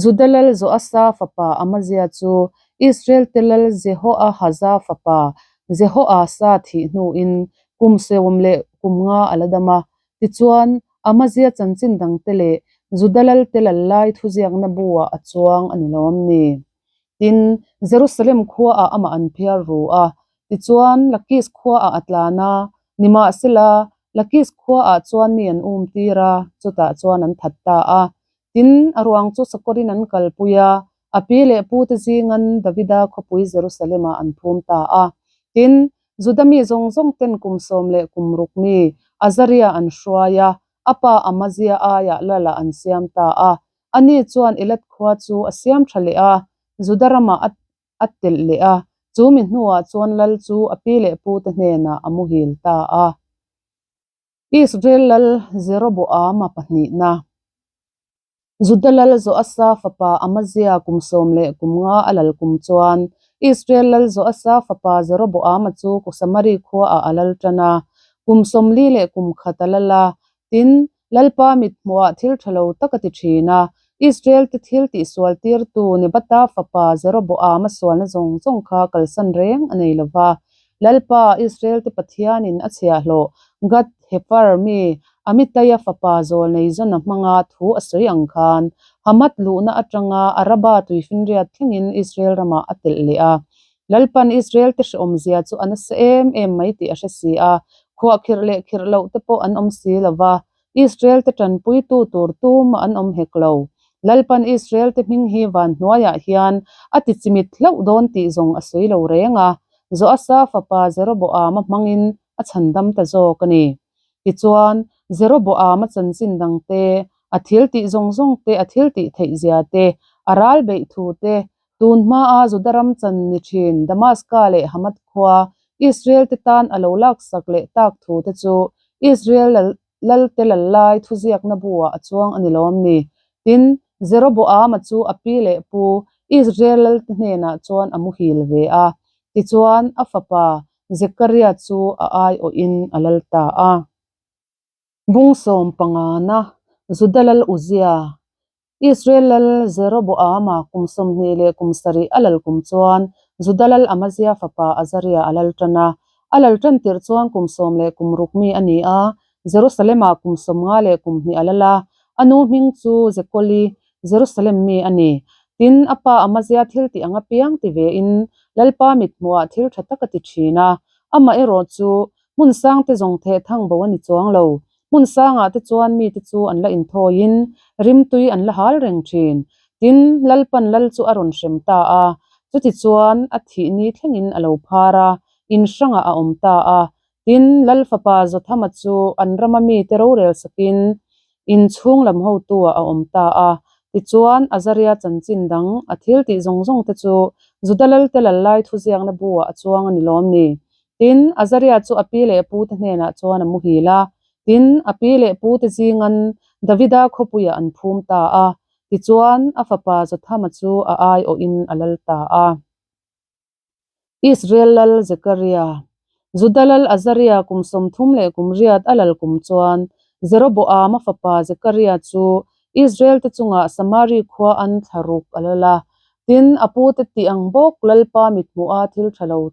Juda lal Joasa fapa Amazia chu Israel te lal Jehoahaza fapa Jehoasa thih hnuin kum 35 a la dam a. Tichuan, Amazia chanchin dangte leh Juda lalte lal lai thuziakna bu-ah a chuang a ni lawm ni? Tin, Jerusalem khuaah amah an phiar ru a, tichuan Lakis khuaah a tlan a, nimahsela, Lakis khuaah chuan mi an um tir a, chutah chuan an that ta a. Tin, a ruang chu sakawrin an kalpui a, a pi leh pute zingan Davida khawpui Jerusalem-ah an phum ta a. Tin, Juda mi zawng zawng ten kum 13 mi Azaria an hruai a, a pa Amazia aiah Lala an siam ta a. Ani chuan Elat khua chu a siam tha leh a, Juda ramah a a telh leh a, chu mi hnuah chuan lal chu a pi leh pute hnenah a muhil ta a. Israel lal Jeroboama pahnihna. Juda lal Joasa fapa Amazia kum 15 a lal kum chuan Israel lal Joasa fapa Jeroboama chu Samari khuaah a lal tan a, kum 41 a lal a. Tin, Lalpa mithmuhah thil tha lo tak a ti thin a, Israel-te thil tihsual tirtu Nebata fapa Jeroboama sualna zawng zawng kha kalsan reng a nei lo va. Lalpa, Israel-te Pathianin a chhiahhlawh Gad Hefer mi Amitaia fapa zawlnei Jona hmanga thu a sawi ang khan, Hamath luhna atanga Araba tuifinriat thlengin Israel ramah a telh leh a. Lalpan Israel-te hrehawmzia chu a nasa em em mai tih a hre si a, khuahkhirh leh khirh loh te pawh an awm si lo va, Israel-te tanpuitu tur tumah an awm hek lo. Lalpan Israel-te hming hi van hnuaiah hian a ti chimit hlauh dawn tih zawng a sawi lo reng a, Joasa fapa Jeroboama hmangin a chhandam ta zawk a ni. Tichuan, Jeroboama chanchin dang te, a thil tih zawng zawng te, a thil tih theih zia te, a ral beih thu te, Tun hmaa Juda ram chan ni thin Damaska leh Hamath khua Israel-te tan a lo laksak leh tak thu te chu Israel lalte lal lai thuziakna buah a chuang a ni lawm ni? Tin, Jeroboama chu a pi leh pu Israel lalte hnenah chuan a muhil ve a, tichuan a fapa Zekaria chu a aiawhin a lal ta a. Bung sawmpangana Juda lal Uzia Israel lal Jeroboama kum 27 a lal kum chuan Juda lal Amazia fapa Azaria a lal tan a. A lal tan tirh chuan kum 16 mi a ni a, Jerusalem-ah kum 52 a lal a. A nu hming chu Jekoli, Jerusalem mi a ni. Tin, a pa Amazia thil tih ang apiang ti vein Lalpa mithmuhah thil tha tak a ti thin a. Amaherawh chu hmun sangte zawng theh thang bo a ni chuang lo. Hmun sangah te chuan mite chu an la inthawiin rimtui an la hal reng thin. Tin, Lalpan lal chu a rawn hrem ta a, chutichuan a thih ni thlengin a lo phar a, in hrangah a awm ta a. Tin, Lal fapa Jothama chu an rama mite rorel sakin in chhung lam hotuah a awm ta a. Tichuan, Azaria chanchin dang a thil tih zawng zawng te chu Juda lalte lal lai thuziakna buah a chuang a ni lawm ni? Tin, Azaria chu a pi leh a pute hnenah chuan a muhil a. Tin, a pi leh pute zingan Davida khawpuiah an phum ta a. Tichuan, a fapa Jothama chu a aiawhin a lal ta a. Israel lal Zekaria, Juda lal Azaria kum 38 a lal kum chuan Jeroboama fapa Zekaria chu Israel-te chungah Samari khua an thla ruk a lal a. Tin, a pute tih ang bawk Lalpa mithmuha thil tha lo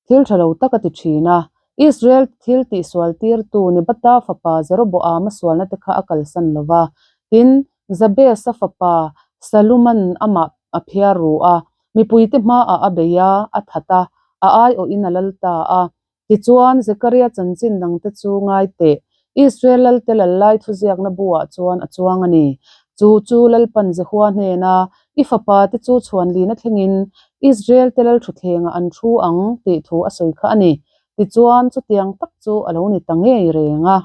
Thil tha lo tak a ti thin a. Israel thil tihsual tirtu Nebata fapa Jeroboama sualna te kha a kalsan lo va. Tin, Jabes-a fapa Saluman amah a phiar ru a, mipuite hmaah a bei a, a that a, a aiawhin a lal ta a. Tichuan, Zekaria chanchin dangte chu ngai teh, Israel lalte lal lai thuziakna buah chuan a chuang a ni. Chu chu Lalpan Jehua hnena, I fapa te chu chhuanlina thlengin Israel te lal thutthlengah an thu ang, tih thu a sawi kha a ni. Tichuan, chutiang tak chu a lo ni ta ngei reng a.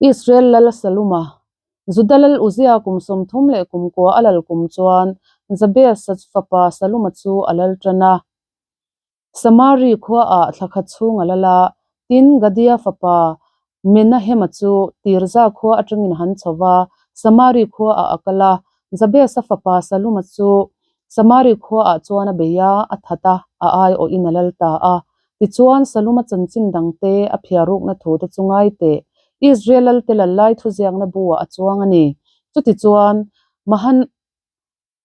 Israel lal Saluma, Juda lal Uzia kum 39 a lal kum chuan Jabes-a fapa Saluma chu a lal tan a. Samari khuaah thla khat chhung a lal a, tin Gadia fapa Menahema chu Tirza khua atangin a han chho va, Samari khuaah a kal a. Jabes-a fapa Saluma chu Samari khuaah chuan a bei a, a that a, a aiawhin a lal ta a. Tichuan, Saluma chanchin dangte a phiarukna thute chu ngai teh, Israel lalte lal lai thuziakna buah a chuang a ni. Chutichuan, Mahan.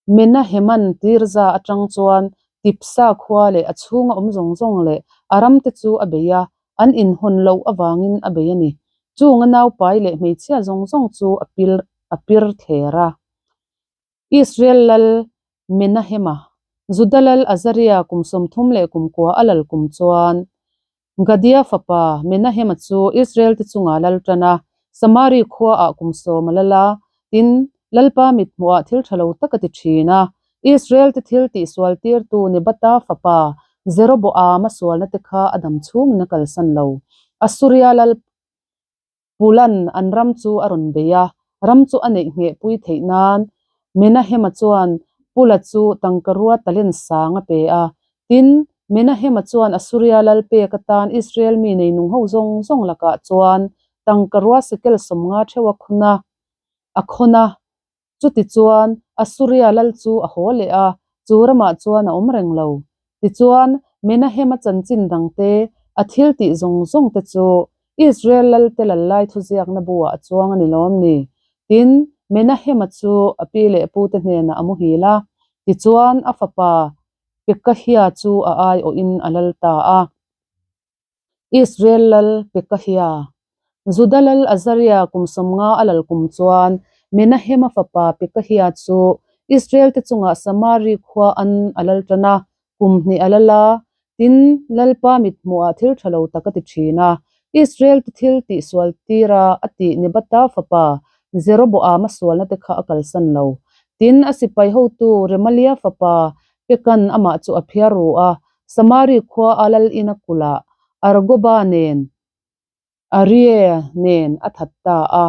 Menaheman Tirza atang chuan Tipsa khua leh a chhunga awm zawng zawng leh a ramte chu a bei a, an inhawn loh avangin a bei a ni. Chung a naupai leh hmeichhia zawng zawng chu a pil a pir thler a. Israel lal Menahema, Juda lal Azaria kum 30 leh kum kua a lal kum chuan Gadia fapa Menahema chu Israel te chungah lal tan a, Samari khuaah kum 10 a lal a, tin, Lalpa mithmuhah thil tha lo tak a ti thin a. Israel te thil tihsual tirtu Nebata fapa Jeroboama sualna te kha a dam chhungin a kalsan lo. Assuria lal Pulan an ram chu a rawn bei a, ram chu a neih nghehpui theih nan Menahema chuan Pula chu tangkarua talent sang a pe a. Tin, Menahema chuan Assuria lal pek atan Israel mi neinung ho zawng zawng lakah chuan tangkarua sekel 50 theuh a khawn a, a khawn a. Chutichuan, Assuria lal chu a haw leh a, chu ramah chuan a awm reng lo. Tichuan, Menahema chanchin dangte, a thil tih zawng zawng te chu Israel lalte lal lai thuziakna buah a chuang a ni lawm ni? Tin, Menahema chu a pi leh pute hnenah a muhil a, tichuan a fapa Pekahia chu a aiawhin a lal ta a. Israel lal Pekahia, Juda lal Azaria kum 50 a lal kum chuan Menahema fapa Pekahia chu Israel te chungah Samari khua an a lal tan a, kum hnih a lal a, tin, Lalpa mithmuhah thil tha lo tak a ti thin a. Israel te thil tihsual tira a tih Nebata fapa Jeroboama sualna te kha a kalsan lo. Tin, a sipai hotu Remalia fapa Pekan amah chu a phiar ru a, Samari khua a lal in a kulh ah Argoba nen Arie nen a that ta a.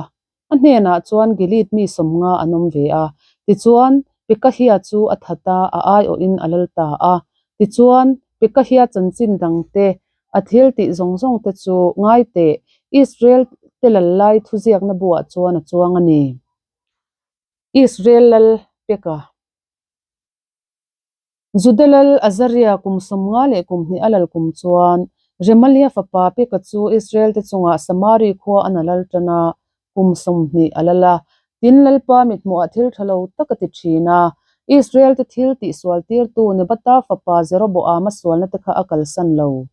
A hnenah chuan Gilead mi 50 an awm ve a. Tichuan, Pekahia chu a that a, a aiawhin a lal ta a. Tichuan, Pekahia chanchin dangte, a thil tih zawng zawng te chu ngai teh, Israel te lal lai thuziakna buah chuan a chuang a ni. Israel lal Peka. Juda lal Azaria kum 50 leh kum hnih a lal kum chuan Remalia fapa Peka chu Israel te chungah Samari khua an a lal tan a, kum 20 a lal a. Tin, Lalpa mithmuhah thil tha lo tak a ti thin a, Israel te thil tihsual tirtu Nebata fapa Jeroboama sualna te kha a kalsan lo.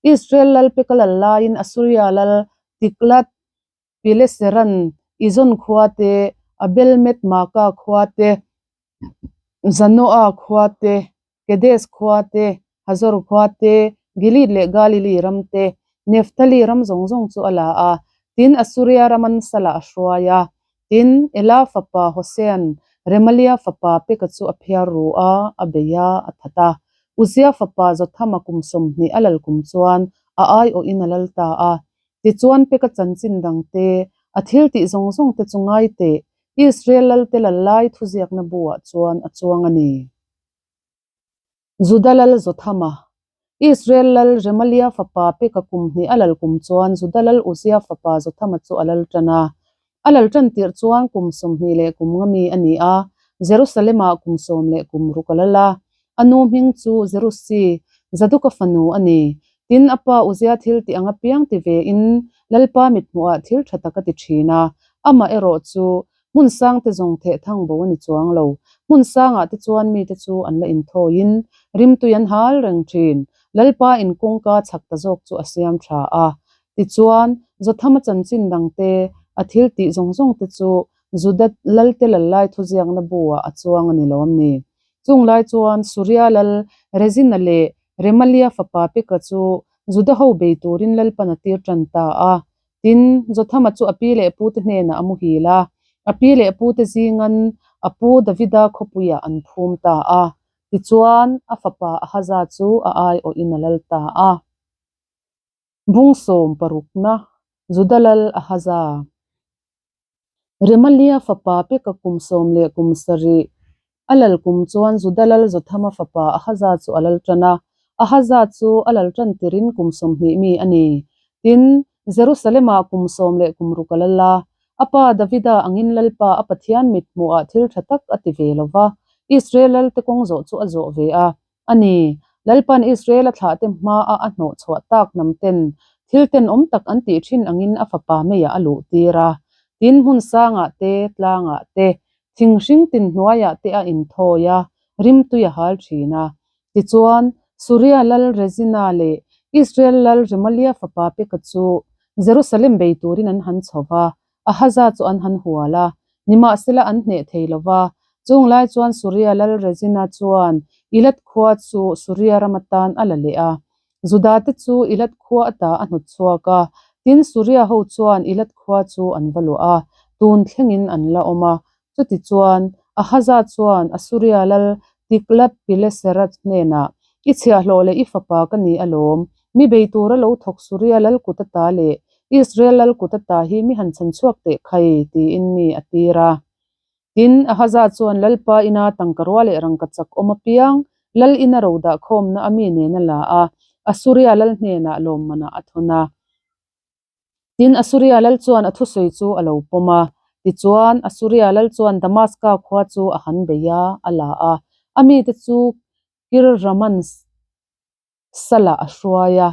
Israel lal Peka lal laiin Assuria lal Tiglath Pileseran Izon khua te, Abel-Met-Maaka khua te, Zanoa khua te, Kedes khua te, Hazor khua te, Gilead leh Galili ram te, Nephthali ram zawng zawng chu a la a, tin, Assuria raman salah a hruai a. Tin, Ela fapa Hosean Remalia fapa Peka chu a phiar ru a, a bei a, a that a. Uzia fapa Jothama kum 20 a lal kum chuan a aiawhin a lal ta a. Tichuan Peka chanchin dangte, a thil tih zawng zawng te chu ngai teh, Israel lalte lal lai thuziakna buah chuan a chuang a ni. Juda lal Jothama, Israel lal Remalia fapa Peka kum hnih a lal kum chuan Juda lal Uzia fapa Jothama chu a lal tan a. A lal tan tirh chuan kum 20 leh kum nga mi a ni a, Jerusalem-ah kum 10 leh kum ruk a lal a. A nu hming chu Jerusi, Zaduka fanu a ni. Tin, a pa Uzia thil tih ang apiang ti vein Lalpa mithmuhah thil tha tak a ti thin a. Amah erawh chu hmun sangte zawng theh thang bo a ni chuang lo. Hmun sangah te chuan mite chu an la inthawiin rimtui an hal reng thin. Lalpa in kawngka chak ta zawk chu a siam tha a. Tichuan, Jothama chanchin dangte, a thil tih zawng zawng te chu Juda lalte lal lai thuziakna buah a chuang a ni lawm ni? Chung lai chuan Suria lal Rezina leh Remalia fapa Peka chu Juda ho bei turin Lalpan a tir tan ta a. Tin, Jothama chu a pi leh pute hnenah a muhil a, a pi leh pute zingan a pu Davida khawpuiah an phum ta a. Tichuan, a fapa Ahaza chu a aiawhin a lal ta a. Bung sawm parukna, Juda lal Ahaza. Remalia fapa Peka kum 10 leh kum 7 a lal kum chuan Juda lal Jothama fapa Ahaza chu a lal tan a. Ahaza chu a lal tan tirin kum 20 mi a ni. Tin, Jerusalem-ah kum 10 leh kum ruk a lal a. A pa Davida angin Lalpa a Pathian mithmuhah thil tha tak a ti ve lo va, Israel lalte kawng zawh chu a zawh ve a. A ni, Lalpan Israel a thlahte hmaa a hnawh chhuah tak hnam ten thil tenawm tak an tih thin angin a fapa meiah a luh tir a. Tin, hmun sangah te, tlangah te, thing hring tin hnuaiah te a inthawi a, rimtui a hal thin a. Tichuan, Suria lal Rezina leh Israel lal Remalia fapa Peka chu Jerusalem bei turin an han chho va, Ahaza chu an han hual a, nimahsela an hneh thei lo va. Chung lai chuan Suria lal Rezina chuan Elat khua chu Suria ram atan a la leh a. Juda te chu Elat khua ata a hnawt chhuak a, tin Suria ho chuan Elat khua chu an va luah a, tun thlengin an la awm a. Chutichuan, Ahaza chuan Asuria lal Tiglath-Pilesera hnenah, I chhiahhlawh leh i fapa ka ni alawm, mi bei tura lo thawk Suria lal kut ata leh Israel lal kut ata hi mi han chhan chhuak teh khai, tiin mi a tir a. Tin, Ahaza chuan Lalpa ina tangka rua leh rangka chak awm apiang lal ina ro dah khawmna a mi nen a la a, Asuria lal hnenah lawmmanah a thawn a. Tin, Asuria lal chuan a thusawi chu a lo pawm a. Tichuan, Asuria lal chuan Damaska khua chu a han bei a, a la a. A mite chu Kir Raman salah a hruai a,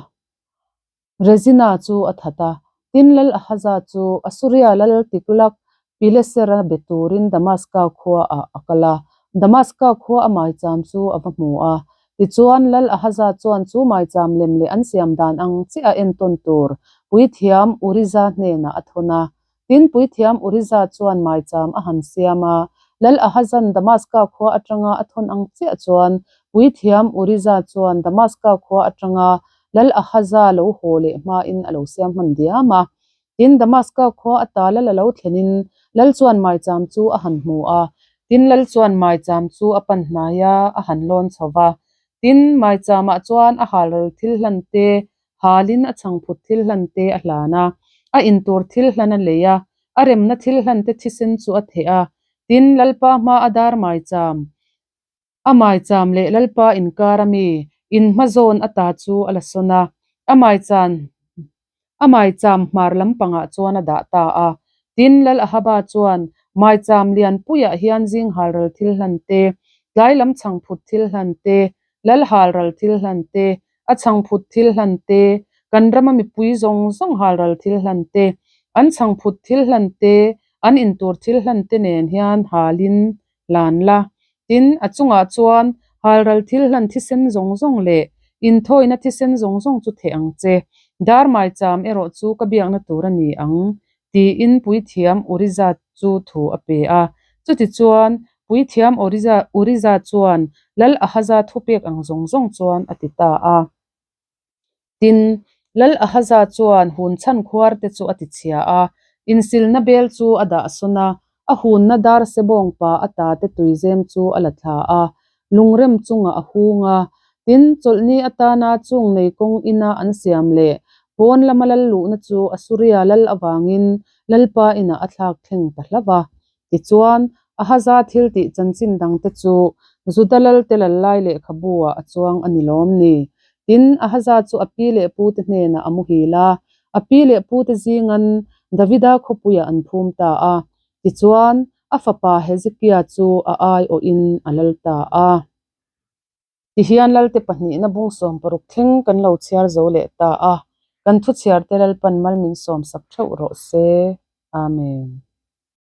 Rezina chu a that a. Tin, lal Ahaza chu Asuria lal Tiglath-Pilesera be turin Damaska khuaah a kal a. Damaska khua a maicham chu a va hmu a. Tichuan, Lal Ahaza chuan chu maicham lem leh an siam dan ang chiah a entawn tur puithiam Uriza hnenah a thawn a. Tin, puithiam Uriza chuan maicham a han siam a. Lal Ahaza'n Damaska khua atanga a thawn ang chiah chuan puithiam Uriza chuan Damaska khua atanga Lal Ahaza lo haw leh hmain a lo siam hman diam a. Tin, Damaska khua ata lal a lo thlenin lal chuan maicham chu a han hmu a. Tin, lal chuan maicham chu a pan hnai a, a han lawn chho va. Tin, maichamah chuan a halral thil hlan te, halin a chhangphut thil hlan te a hlan a, a intur thil hlan a lei a, a remna thil hlan te thisen chu a theh a. Tin, Lalpa hma a dar maicham A maicham leh Lalpa inkar a mi inhma zawn ata chu a la sawn a, a maichan a maicham hmar lampangah chuan a dah ta a. Tin, Lal Ahaba chuan maicham lianpuiah hian zing halral thil hlan te, tlai lam chhangphut thil hlan te, lal halral thil hlan te, a chhangphut thil hlan te, kan rama mipui zawng zawng halral thil hlan te, an chhangphut thil hlan te, an intur thil hlan te nen hian halin hlan la. Tin, a chungah chuan halral thil hlan thisen zawng zawng leh inthawina thisen zawng zawng chu theh ang che. Dar maicham erawh chu ka biakna tur a ni ang, tiin puithiam Uriza chu thu a pe a. Chutichuan, puithiam Uriza chuan Lal Ahaza thupek ang zawng zawng chuan a ti ta a. Tin, Lal Ahaza chuan hun chhan khuar te chu a ti chhia a, insilna bel chu a dah sawn a, a hunna dar sebawng pa ata te tuizem chu a la thla a, lungrem chungah a hung a. Tin, chawlhni atana chung nei kawng ina an siam leh pawn lama lal luhna chu Asuria lal avangin Lalpa inah a thlak thleng ta hlauh a. Tichuan, Ahaza thil tih chanchin dangte chu Juda lalte lal lai lehkhabu-ah a chuang a ni lawm ni? Tin, Ahaza chu a pi leh pute hnenah a muhil a, a pi leh pute zingan Davida khawpuiah an phum ta a. Tichuan, a fapa Hezekia chu a aiawhin a lal ta a. Tihian Lalte pahnihna bung 16 thleng kan lo chhiar zo leh ta a, kan thuchhiarte Lalpan mal min sawmsak theuh rawh se. Amen.